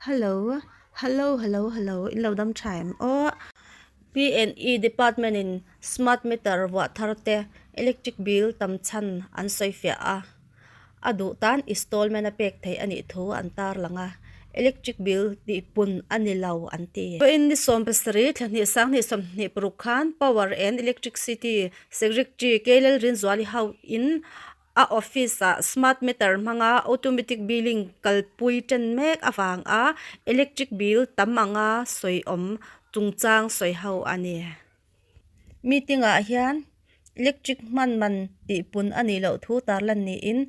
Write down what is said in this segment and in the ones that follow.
Hello hello hello hello in lo dam tha em aw P&E department in smart meter vuah thar te electric bill tam chhan an sawi fiah a a duh tan installment a pek theih a nih thu an tar lang a electric bill tih pun a ni lo an ti. Pawhin ni 70 thla hnih sanghnih 26 khan Power and Electricity Secretary Keilelrinzuali ho in A office ah smart meter hmanga automatic billing kalpui ṭan mek avanga electric bill tam anga sawi awm chungchang sawi ho a ni. Meeting ah hian electric hman man tihpun a nih loh thu tarlan niin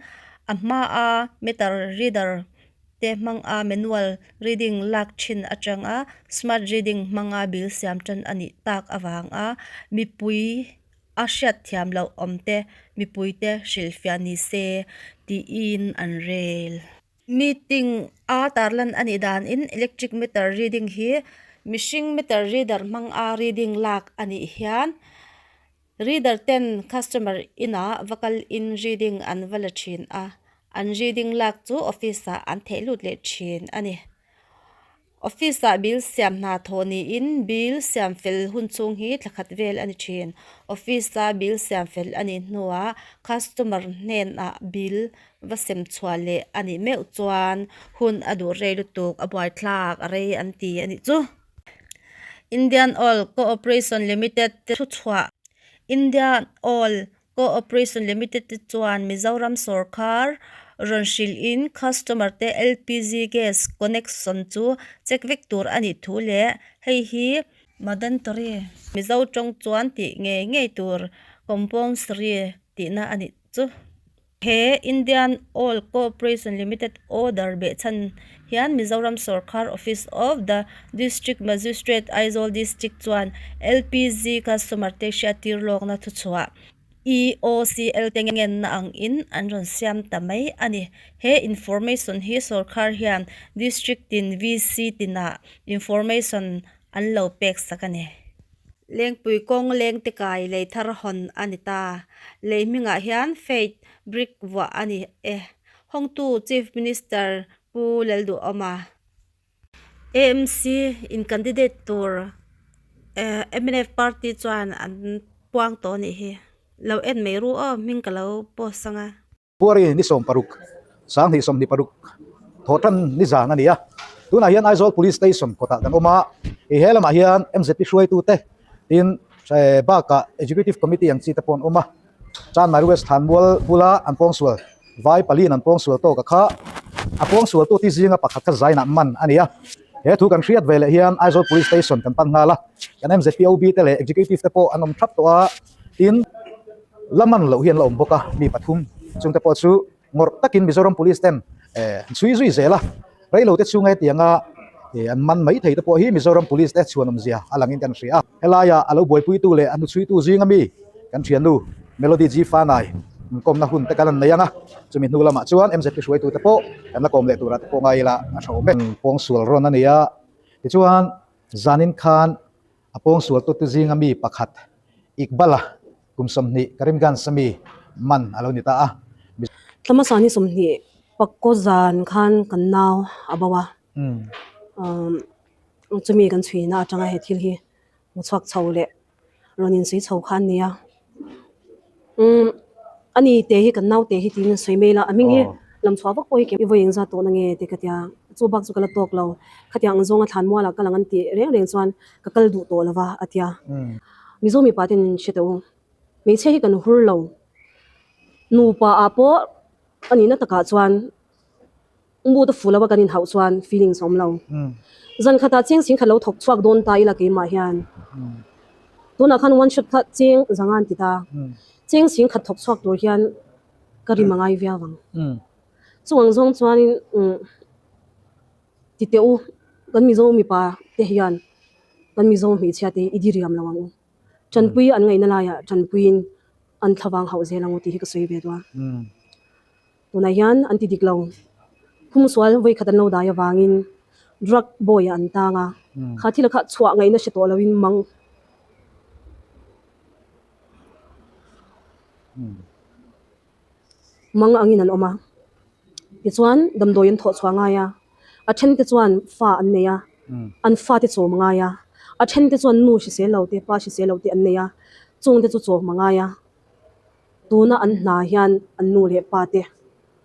a hmaa meter reader te hmanga manual reading lak thin atanga smart reading hmanga bill siam ṭan a nih tak avanga mipui A hriat thiam loh awm te mipuite hrilhfiah ni se tiin an rel. Meeting a tarlan a nih danin electric meter reading hi mihring meter reader hmang a reading lak a nih hian reader ten customer inah va kal in reading an va la thin a, an reading lak chu office ah an theh lut leh thin a ni. Office ah bill siam hna thawh niin bill siam fel hun chhung hi thla khat vel a ni thin. Office a bill siam fel a nih hnuah customer hnenah bill va sem chhuah leh a nih meuh chuan hun a duh rei lutuk a buaithlak a rei an ti a nih chu. Indian Oil Cooperation Limited te thuchhuah Indian Oil Cooperation Limited te chuan Mizoram sawrkar rawn hrilh in customer te LPG gas connection chu check vek tur a nih thu leh hei hi Mandatory Mizo tawng chuan tih ngei ngei tur compulsory tihna a nih chu. He Indian Oil Cooperation Limited order behchhan hian Mizoram sawrkar Office of the District Magistrate Aizawl District chuan LPG customer te hriattir lawkna thuchhuah EOCL te ngenna angin an rawn siam ta mai a ni. He information hi sawrkar hian District tin VC tinah information an lo pek sak a ni. Lengpui kawng leng te kai lei thar hawn a ni ta. Lei hmingah hian Faith Brick vuah a ni e. Hawngtu Chief Minister Pu Lalduhawma. AMC in candidate tur mnf party chuan an puang tawh a nih hi. Lo en mai ru aw hming ka lo post ang a. February ni 16, 2026 thawhtan ni zan a ni a. Tunah hian Aizawl Police Station kawtah kan awm a, i he lamah hian MZP hruaitute tin bakah Executive Committee ang chi te pawh an awm a. Chanmari West Thlanmual bula an pawngsual vai paliin an pawngsual tawk a kha a pawngsual tu ti zinga pakhat kha zainah man a ni a. He thu kan hriat ve leh hian Aizawl Police Station kan pan nghal a, kan MZPOB te leh Executive te pawh an awm thap tawh a, tin la man loh hi an la awm bawk a, mi pathum chungte pawh chu Ngawrh takin Mizoram Police ten an chhui zui zel a, reilo te chhunga hetianga an man mai thei te pawh hi Mizoram Police te chhuanawmzia a langin kan hria a. Helaia a lo buaipuitu leh a hnuchhuitu zinga mi kan thiannu Melody G Fanai inkawmna hun te kan han nei ang a, chumi hnu lamah chuan MZP hruaitu te pawh kan la kawm leh turah te pawh ngai ila a tha awm e. Pawngsual rawn a ni a, tichuan zanin khan A pawngsualtute zinga mi pakhat Iqbal-a kum 20 Karimganj-a mi man a lo ni ta a. Tlamasa ni 20 pakkaw zan khan kan nau a bo a, chumi kan chhuina atanga he thil hi hmu chhuak chho leh rawn insawi chho kha an ni a. Umm ani te hi kan naute hi tiin an sawi mai la a hming hi lam chhuah vak pawh hi i vawi engzat tawh na nge tih ka tia chu bak chu ka la tawk lo khatiang ang zawnga thlan mualah ka lang an tih reng reng chuan ka kal duh tawh lo va a tia Mizo mipa ten min hre tawh u hmeichhia hi kan hur lo nupa ah pawh a nihna takah chuan Mood a fuh lo a kan inhauh chuan feelings a awm lo. Zan khatah cheng sing khat lo thawk chhuak dawn ta ila keimah hian tunah khan one shot kha cheng zanga an ti ta. Cheng sing khat thawk chhuak tur hian ka rim a ngai viau ang. Chuvang zawng chuanin ti teh u kan Mizo mipa te hian kan Mizo hmeichhia te hi i diriam lo ang u. Tanpui an ngaihna laiah tanpuiin an thlavang hauh zel ang u tih hi ka sawi ve duh a. Tunah hian an ti dik lo. Phumsual vawikhat an lo dai avangin drug boy ah an tang a, kha thil kha chhuah ngaihna hre tawh loin mang mang angin an awm a. Tichuan damdawi an thawh chhuah ngai a. A then te chuan fa an nei a, an fate chawm a ngai a, a then te chuan nu hrisel lo te, pa hrisel lo te an nei a, chung te chu chawm a ngai a. Tuna an hna hian an nu leh pa te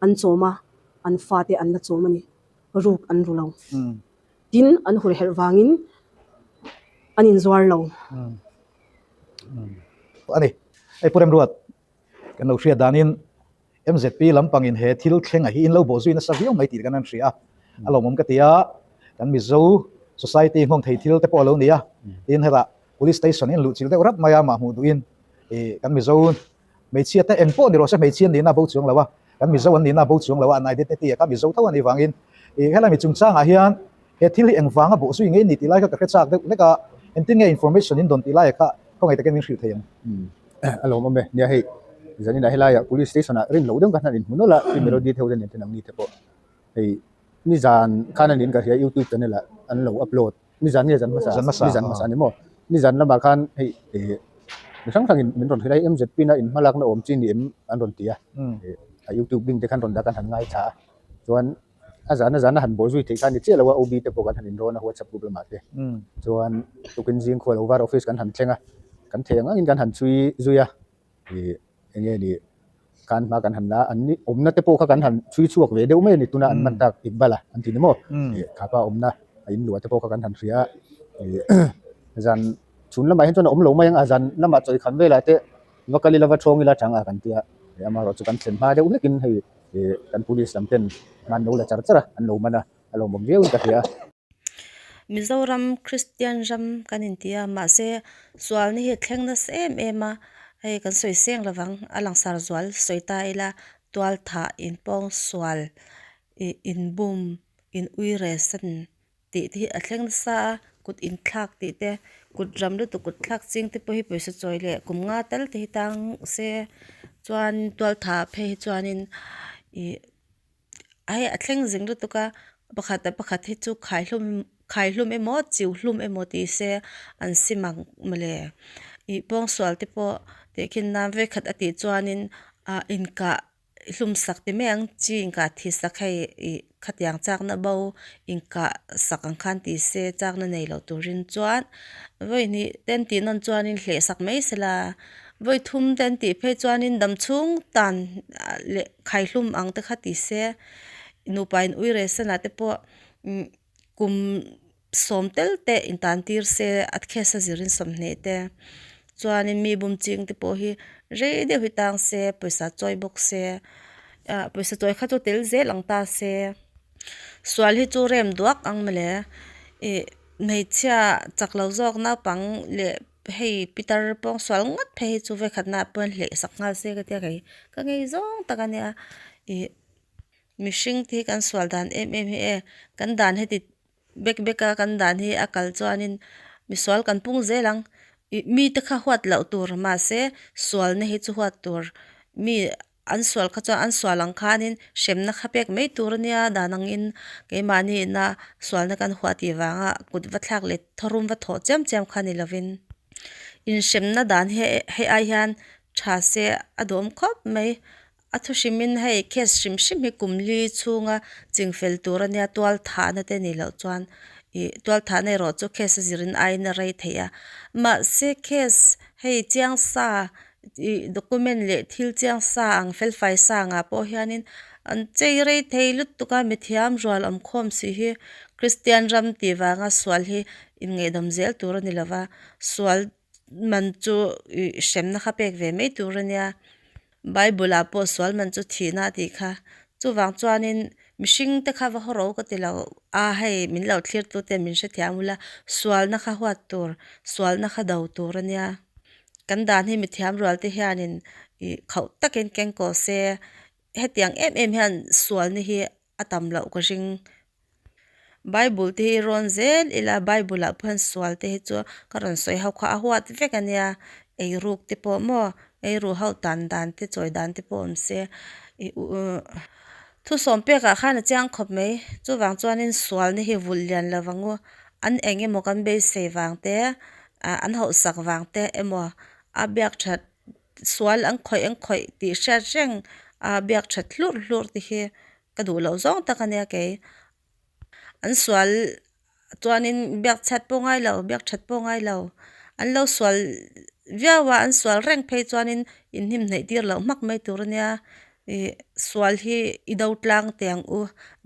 an chawm a, an fate an la chawm a ni. Ruk an ru lo. Tin, an hur herh vangin an inzuar lo. A ni. Hei Pu Remruat, kan lo hriat danin MZP lampangin he thil thlengah hi in lo bawhzui nasa viau mai tih kan han hria a, a lawmawm ka ti a, kan Mizo society nghawng thei thil te pawh a lo ni a, tin hetah Police station in luhchilh deuh rap mai a, mah hmuh duhin ih kan Mizo hmeichhia te eng pawh ni rawh se hmeichhia an nihna a bo chuang lo a, kan Mizo an nihna a bo chuang lo a, an identity ah kha Mizo tho a nih vangin ih helai mi chungchangah hian he thil hi engvanga bawhzui ngei ni tih lai kha ka hre chak deuh hlek a, engtin nge information in dawn tih laiah kha khawngaih takin min hrilh thei ang. A lawmawm e, nia hei zaninah helaiah police station ah rin loh deuh ka hnan inhmu nawlh a, i melody theuh te nen ten ang ni te pawh hei nizan khan a niin ka hria youtube channel ah an lo upload nizan nge zan hmasa nizan hmasa a ni maw nizan lamah khan hei ih mi hrang hrangin min rawn hrilh a hei MZP na inhmalakna awm chi ni em an rawn ti a ih a youtube link te khan rawn dah kan han ngaithla a chuan A zan a zan a han bawh zui theih kha a ni chiah lo a, OB te pawh kan han inrawn a WhatsApp group lamah te chuan tukin zing khual over office kan han thleng a, kan thei ang angin kan han chhui zui a, ih eng nge ni khan hma kan han la a, an ni awmna te pawh kha kan han chhui chhuak ve deuh mai a ni tuna an man tak Iqbal a an ti ni maw ih khapa awmna a in luah te pawh kha kan han hria a, ih zan chhun lamah hian chuan a awm lo mai ang a, zan lamah chawi khan velah te va kal ila va thawng ila chang a kan tia, amaherawhchu kan thlen hma deuh hlekin hei. Ih kan police lam ten hman lo la char char a, an lo man a, a lawmawm viau in ka hria a. Mizoram Kristian ram kan inti a, mahse sualna hi a thleng nasa em em a, hei kan sawi seng lovang a langsar zual sawi ta ila tualthah inpawng sual ih inbum in uiresan tih te hi a thleng nasa a, kut inthlak tih te kut ram lutuk kut thlak ching te pawh hi pawisa chawi leh kum nga tal te hi tang se chuan tualtha phei hi chuanin ih hei a thleng zing lutuk a pakhat a pakhat hi chu khaihlum khaihlum emaw chiu hlum emaw ti se an sim ang mawle ih pawngsual te pawh tehkhin nan vekhat a tih chuanin ah inkah. Hlum sak ti mai ang chi inkah thi sak hei ih khatiang chakna bo inkah sak ang khan ti se chakna nei loh turin chuan vawi hnih te an tih nawn chuanin hleh sak mai sela vawi thum te an tih phei chuanin dam chhung tan leh khaihlum ang te kha ti se nupa in uire sana te pawh umm kum. Sawm tel te intan tir se a case a zirin sawmhnih te chuanin mi bum ching te pawh hi rei deuh hi tang se pawisa chawi bawk se ah pawisa chawi kha chu tel zel ang ta se sual hi chu rem duak ang mawle ih hmeichhia chak lo zawk naupang leh hei pitar pawng sual ngawt phei hi chu vekhatna ah pawh hian hleh sak nghal se ka tia kei ka ngei zawng tak a nia ih mihring te hi kan sual dan em em hi e kan dan heti Bek bek a kan dan hi a kal chuanin misual kan pung zel ang. Ih mite kha huat loh tur mahse sualna hi chu huat tur. Mi an sual kha chuan an sual ang khanin hremna kha pek mai tur a nia dan angin keimahni ina sualna kan huah tih vanga kut va thlak leh thawrum va thawh chiam chiam kha ni lovin inhremna dan hi hei ai hian tha se a duhawm khawp mai. A thu hrimin hei case hrim hrim hi kum li chhunga chingfel tur a nia tual thahna te nih loh chuan ih tual thahna erawh chu case a zirin aiin a rei theih a mahse case hei chiang sa ih document leh thil chiang sa ang fel fai sa angah pawh hianin an chei rei thei lutuk a mithiam rual awm khawm si hi Kristian ram tih vanga sual hi inngaihdam zel tur a ni lova sual man chu ih hremna kha pek ve mai tur a nia. Bible ah pawh sual man chu thihna a tih kha. Chuvang chuanin mihring te kha va haw ro ka ti lo a, hei min lo thlir tu ten min hrethiam ula, sualna kha huat tur, sualna kha do tur a nia. Kan dan hi mithiam rual te hianin ih khauh takin keng kaw se, hetiang em em hian sualna hi a tam loh ka ring. Bible te hi rawn zel ila Bible ah pawh hian sual te hi chu ka rawn sawi ho kha a huat vek a nia eiruk te pawh maw eiru ho tan dan te chawi dan te pawh awm se ih uh thusawm pek ah khan a chiang khawp mai chuvang chuanin sualna hi vulh lian lo ang u an eng emaw kan beisei vang te ah an hauhsak vang te emaw a biak that sual an khawih an khawih tih hriat reng a biak that hlurh hlurh te hi. Ka duh loh zawng tak a nia kei. An sual chuanin biak chhiat pawh ngai lo biak that pawh ngai lo an lo sual viau a an sual reng phei chuanin inhnim hnaih tir loh hmak mai tur ania ih sual hi i do tlang teh ang u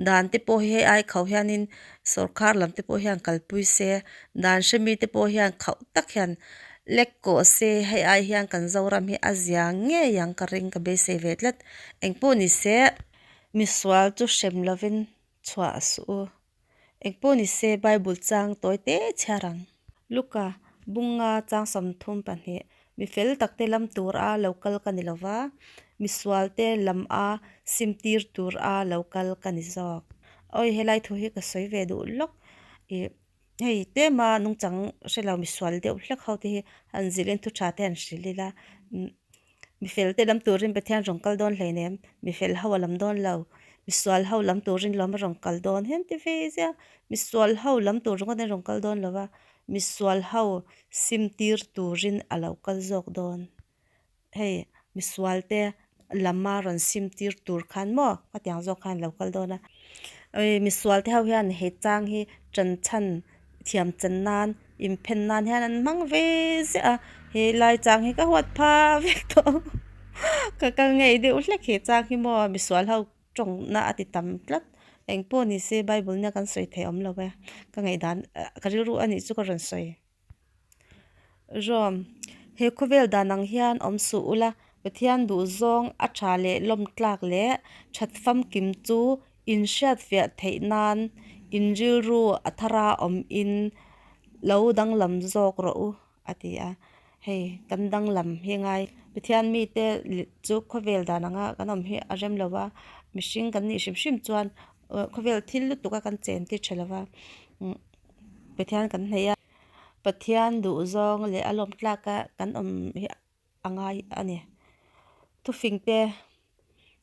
dan te pawh hi hei ai kho hianin sawrkar lam te pawh hian kalpui se dan hre mi te pawh hian khauh tak hian lek kawh se hei ai hian kan zoram hi a zia ngei ang ka ring ka beisei ve tlat engpawh ni se misual chu hrem lovin chhuah suh u. Engpawh ni se Bible chang tawi te chhiar ang. Luka, Bunga chang 32, Mi fel takte lam tur a lo kal ka ni lo va, mi sualte lam a sim tir tur a lo kal ka ni zawk. Awi helai thu hi ka sawi ve duh lawk. Ih hei tlema nungchang hre lo mi sual deuh hlek ho te hi han zilhin thu tha te han hrilh ila. Mi fel te lam turin Pathian rawn kal dawn hleinem, mi fel ho a lam dawn lo, mi sual ho lam turin lawm a rawn kal dawn hian ti ve zia, mi sual ho lam tur ringawt in a rawn kal dawn lo va, mi sual ho sim tir turin a lo kal zawk dawn. Hei mi sual te lam a rawn sim tir tur khan maw khatiang zawk khan a lo kal dawn a, mi sual te ho hian he chang hi tan chhan thiam chan nan inphen nan hian an hmang ve ziah a he lai chang hi ka huat pha vek tawh ka kal ngei deuh hlek he chang hi maw misual ho tawngna a ti tam tlat engpawh ni se bible nia kan sawi thei awm lo e ka ngaihdan ka rilru a nih chu ka rawn sawi. Rom, he khawvel dan ang hian awm suh ula, Pathian duhzawng a tha leh lawmtlak leh that famkim chu inhriatfiah theih nan in rilru a thara awm in lo danglam zawk rawh u, a ti a. Hei, kan danglam hi ngai. Pathian mite chu khawvel dan anga kan awm hi a rem lo a, mihring kan nih hrim hrim chuan khawvel thil lutuk a kan chen tir tha lo va, Pathian kan hnaih a. Pathian duhzawng leh a lawm tlaka kan awm hi a ngai a ni. Thufingte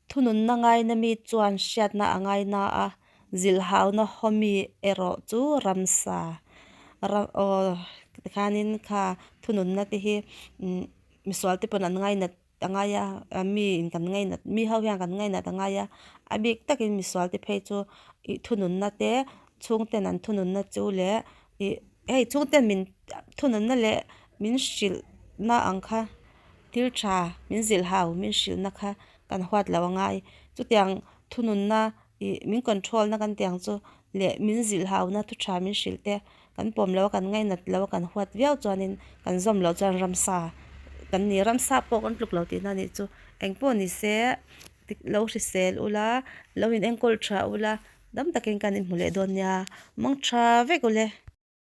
thununna ngaina mi chuan hriatna a ngai na a, zilhauna hawmi erawh chu ramsa aw tikhanin kha thununna te hi misual te pawn an ngainat a ngai a, mi in kan ngainat mi ho hian kan ngainat a ngai a, a bik takin misual te phei chu ih thununna te chhungten an thununna chu leh ih hei chhungten min thununna leh min hrilh na ang kha thil tha min zilh hau min hrilh na kha kan huat loh a ngai chutiang thununna ih min control na kan tih ang chu leh min zilh hau na thu tha min hrilh te kan pawm lo a kan ngainat lo a kan huat viau chuanin kan zawm loh chuan ramsa kan ni ramsa pawh kan tluk lo tihna anih chu engpawh ni se tik lo hrisel ula lo in enkawl tha ula dam takin kan inhmu leh dawn nia mawng tha vek ule.